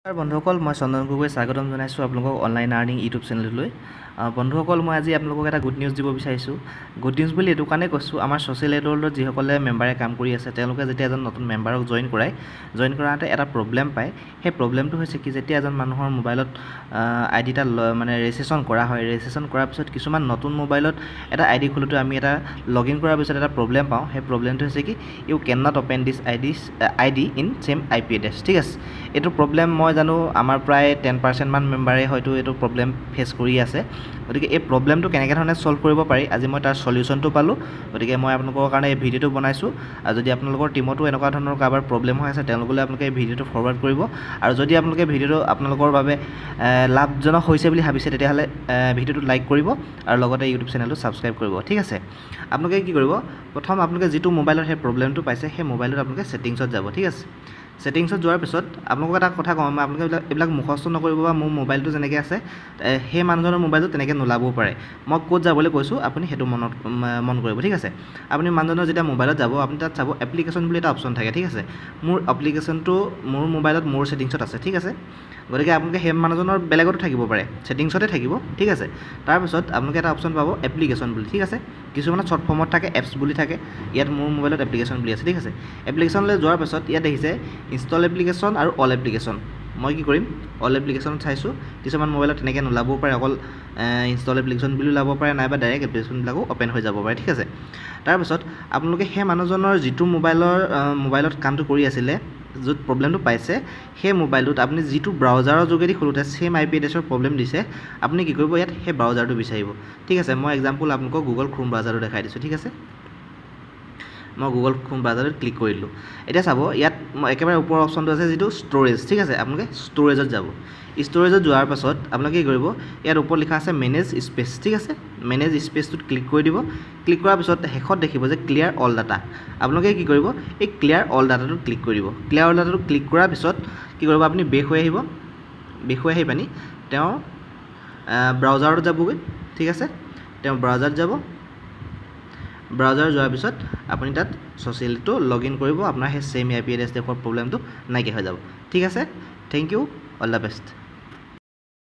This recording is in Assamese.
নমস্কাৰ বন্ধুসকল, মই চন্দন গগৈ স্বাগতম জনাইছোঁ আপোনালোকক অনলাইন আৰ্নিং ইউটিউব চেনেলটোলৈ। বন্ধুসকল, মই আজি আপোনালোকক এটা গুড নিউজ দিব বিচাৰিছোঁ। গুড নিউজ বুলি এইটো কাৰণেই কৈছোঁ, আমাৰ ছ'চিয়েল ৱৰ্ল্ডত যিসকলে মেম্বাৰে কাম কৰি আছে, তেওঁলোকে যেতিয়া এজন নতুন মেম্বাৰক জইন কৰায়, জইন কৰাওঁতে এটা প্ৰব্লেম পায়। সেই প্ৰব্লেমটো হৈছে কি, যেতিয়া এজন মানুহৰ মোবাইলত আই ডি এটা মানে ৰেজিষ্ট্ৰেশ্যন কৰা হয়, ৰেজিষ্ট্ৰেশ্যন কৰাৰ পিছত কিছুমান নতুন মোবাইলত এটা আই ডি খোলোঁতে আমি এটা লগ ইন কৰাৰ পিছত এটা প্ৰব্লেম পাওঁ। সেই প্ৰব্লেমটো হৈছে কি, "You can not open this ID in same IP address." ঠিক আছে, এইটো প্ৰব্লেম মই জানো আমাৰ প্ৰায় 10%মান মেম্বাৰে হয়তো এইটো প্ৰব্লেম ফেচ কৰি আছে। গতিকে এই প্ৰব্লেমটো কেনেকৈ ধৰণে ছল্ভ কৰিব পাৰি, আজি মই তাৰ চলিউশ্যনটো পালোঁ। গতিকে মই আপোনালোকৰ কাৰণে এই ভিডিঅ'টো বনাইছোঁ। আৰু যদি আপোনালোকৰ টীমতো এনেকুৱা ধৰণৰ কাৰোবাৰ প্ৰব্লেম হৈ আছে, তেওঁলোকলৈ আপোনালোকে এই ভিডিঅ'টো ফৰৱাৰ্ড কৰিব। আৰু যদি আপোনালোকে ভিডিঅ'টো আপোনালোকৰ বাবে লাভজনক হৈছে বুলি ভাবিছে, তেতিয়াহ'লে ভিডিঅ'টো লাইক কৰিব আৰু লগতে ইউটিউব চেনেলটো ছাবস্ক্ৰাইব কৰিব। ঠিক আছে, আপোনালোকে কি কৰিব? প্ৰথম আপোনালোকে যিটো মোবাইলত সেই প্ৰব্লেমটো পাইছে, সেই মোবাইলটোত আপোনালোকে ছেটিংছত যাব। ঠিক আছে, ছেটিংছত যোৱাৰ পিছত আপোনালোকক এটা কথা কওঁ মই, আপোনালোকে এইবিলাক মুখস্থ নকৰিব বা মোৰ মোবাইলটো যেনেকৈ আছে, সেই মানুহজনৰ মোবাইলটো তেনেকৈ নোলাবও পাৰে। মই ক'ত যাবলৈ কৈছোঁ, আপুনি সেইটো মনত মন কৰিব। ঠিক আছে, আপুনি মানুহজনৰ যেতিয়া মোবাইলত যাব, আপুনি তাত চাব এপ্লিকেশ্যন বুলি এটা অপশ্যন থাকে। ঠিক আছে, মোৰ এপ্লিকেশ্যনটো মোৰ মোবাইলত মোৰ ছেটিংছত আছে। ঠিক আছে, গতিকে আপোনালোকে সেই মানুহজনৰ বেলেগতো থাকিব পাৰে, ছেটিংছতে থাকিব। ঠিক আছে, তাৰপিছত আপোনালোকে এটা অপশ্যন পাব এপ্লিকেশ্যন বুলি। ঠিক আছে, কিছুমানত শ্বৰ্ট ফৰ্মত থাকে, এপছ বুলি থাকে। ইয়াত মোৰ মোবাইলত এপ্লিকেশ্যন বুলি আছে। ঠিক আছে, এপ্লিকেশ্যনলৈ যোৱাৰ পাছত ইয়াত দেখিছে ইনষ্টল এপ্লিকেশ্যন আৰু অল এপ্লিকেশ্যন। মই কি কৰিম? অল এপ্লিকেশ্যনত চাইছোঁ। কিছুমান মোবাইলত তেনেকৈ নোলাবও পাৰে, অকল ইনষ্টল এপ্লিকেশ্যন বুলি ওলাব পাৰে, নাইবা ডাইৰেক্ট এপ্লিকেশ্যনবিলাকো অ'পেন হৈ যাব পাৰে। ঠিক আছে, তাৰপিছত আপোনালোকে সেই মানুহজনৰ যিটো মোবাইলত কামটো কৰি আছিলে, য'ত প্ৰব্লেমটো পাইছে, সেই মোবাইলটোত আপুনি যিটো ব্ৰাউজাৰৰ যোগেদি খোলোঁতে ছেইম আই পি এড্ৰেছৰ প্ৰব্লেম দিছে, আপুনি কি কৰিব? ইয়াত সেই ব্ৰাউজাৰটো বিচাৰিব। ঠিক আছে, মই এক্সাম্পল আপোনালোকক গুগল ক্ৰোম ব্ৰাউজাৰটো দেখাই দিছোঁ। ঠিক আছে, মই গুগল ক্ৰোম ব্ৰাউজাৰটোত ক্লিক কৰি দিলোঁ। এতিয়া চাব, ইয়াত মই একেবাৰে ওপৰৰ অপশ্যনটো আছে যিটো ষ্ট'ৰেজ। ঠিক আছে, আপোনালোকে ষ্ট'ৰেজত যাব। ষ্ট'ৰেজত যোৱাৰ পাছত আপোনালোকে কি কৰিব? ইয়াত ওপৰত লিখা আছে মেনেজ স্পেচ। ঠিক আছে, মেনেজ স্পেচটোত ক্লিক কৰি দিব। ক্লিক কৰাৰ পিছত শেষত দেখিব যে ক্লিয়াৰ অল ডাটা। আপোনালোকে কি কৰিব? এই ক্লিয়াৰ অল ডাটাটোত ক্লিক কৰি দিব। ক্লিয়াৰ অল ডাটাটোত ক্লিক কৰাৰ পিছত কি কৰিব? আপুনি বেক হৈ আহিব। বেক হৈ আহি পানি তেওঁ ব্ৰাউজাৰত যাবগৈ। ঠিক আছে, তেওঁ ব্ৰাউজাৰত যাব। ব্ৰাউজাৰ যোৱাৰ পিছত আপুনি তাত ছ'চিয়েলটো লগ ইন কৰিব, আপোনাৰ সেই ছেইম আই পি এড্ৰেছ দেখুওৱাৰ প্ৰব্লেমটো নাইকিয়া হৈ যাব। ঠিক আছে, thank you, all the best.